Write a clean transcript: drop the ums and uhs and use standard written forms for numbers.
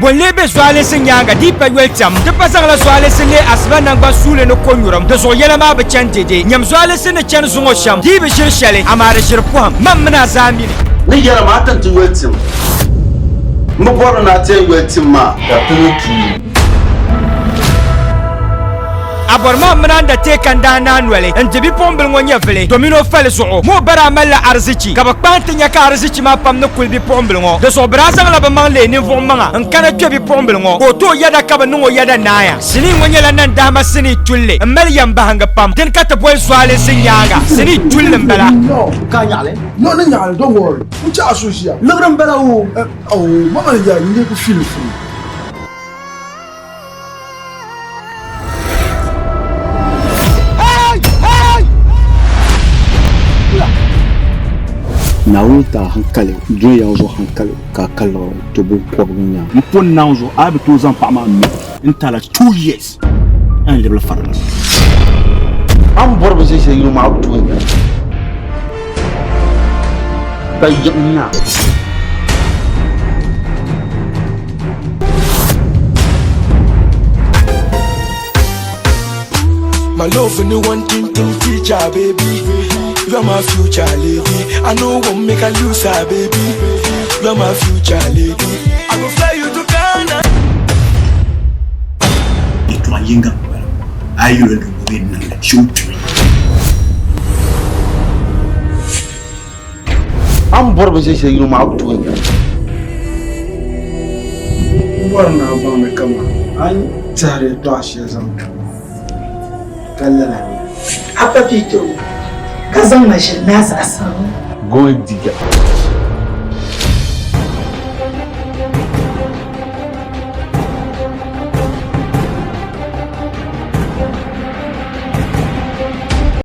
Bɔ n-lee be zualinsi nyaaŋa di yi pa yoli tɛm? Ti pa zaŋla zualinsi leei asiba naŋgban suuli ni konyurim, di zuɣu yɛla maa bi chani dɛde. Nyam zualinsi ni chani zuŋɔ shɛm, di yi bi ʒiri shɛli, amaa di ʒiri pɔhim. Man mini a zaa mi ni. Ni yɛra maa ti ni ti yoli tim. M bi bɔri ni a ti yɛn yoli tim maa. Ka ti ni tuui. A bɔri maa mini a ni da teei ka n daa naai noli n-di bipuɣimbila ŋɔ nyɛvili domin o fali zuɣu. Moo ba daa malila arizichi, ka bɛ kpahi nti nya ka arizichi maa pam ni kuli bipuɣimbila ŋɔ. Di zuɣu bɛ daa zaŋla bɛ maŋ leei ninvuɣ maŋa n-kana kpe bipuɣimbila ŋɔ ka o tooi yɛda ka bɛ niŋ o yɛda naaya. Sinii ŋɔ nyɛla nandahima sinii tulli m-mali yɛmbahiŋgi pam. Dini ka ti boli zualinsi nyaaŋa sinii tulli m-bala. Ka nyaɣili? No, ni nyaɣili, don't worry. N chaɣ a so ʒiya. Liɣiri m-bala o. Oh, mama ni ya, n ku feel free. Naawuni ti a hankali, dunia zuɣu hankali ka a ka liɣiri ti biŋkɔbigu nya. M pun naŋ zuɣu a bi tooi zaŋ paɣa maa mi n-ti a la 2 years a ni lebili farila. A ni bɔri binshɛli shɛli yino maa a bi tooi nya ka yiɣi nya. My love ni one thing thing teacher, baby. You are my future lady. I know won't make a loser, baby. You are my future lady. I go fly you to Ghana. Yɛltɔɣa yinga m-bala, a yi yuli di ŋɔ bee n-niŋ li shee o kpimi. A ni bɔri binshɛli shɛli yino maa a bi tooi nya. M bɔri ni a baŋ ni kaman a ni tɛhiri yɛtɔɣ shɛli zaŋ ti ma ka lala n-nyɛ li. A pa Pitro, ka zaŋ ma ʒili naa zaɣisiŋ. Gold digger.